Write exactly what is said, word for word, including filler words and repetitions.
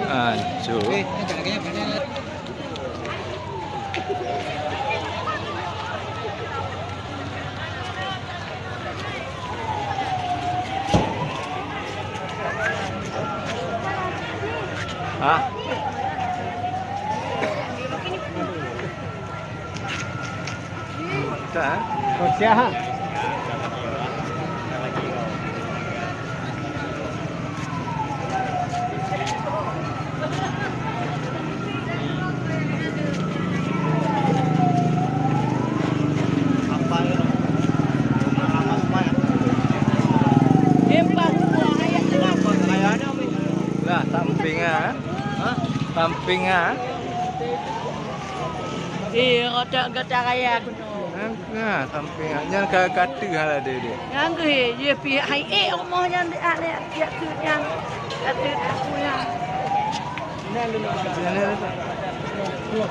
Ancur. Ah. Dah, eh? Kau siap, ha? Lah, samping ah. Samping ah. Eh, otak gata raya keunoe. Nah, samping ah. Nyan ka kata hal ada dia. Nyang geuh, ye pi hai eh rumoh nyan di aneuk, ya tu nyan. Ya tu aku nyan. Nyan dulu. Nyan dulu.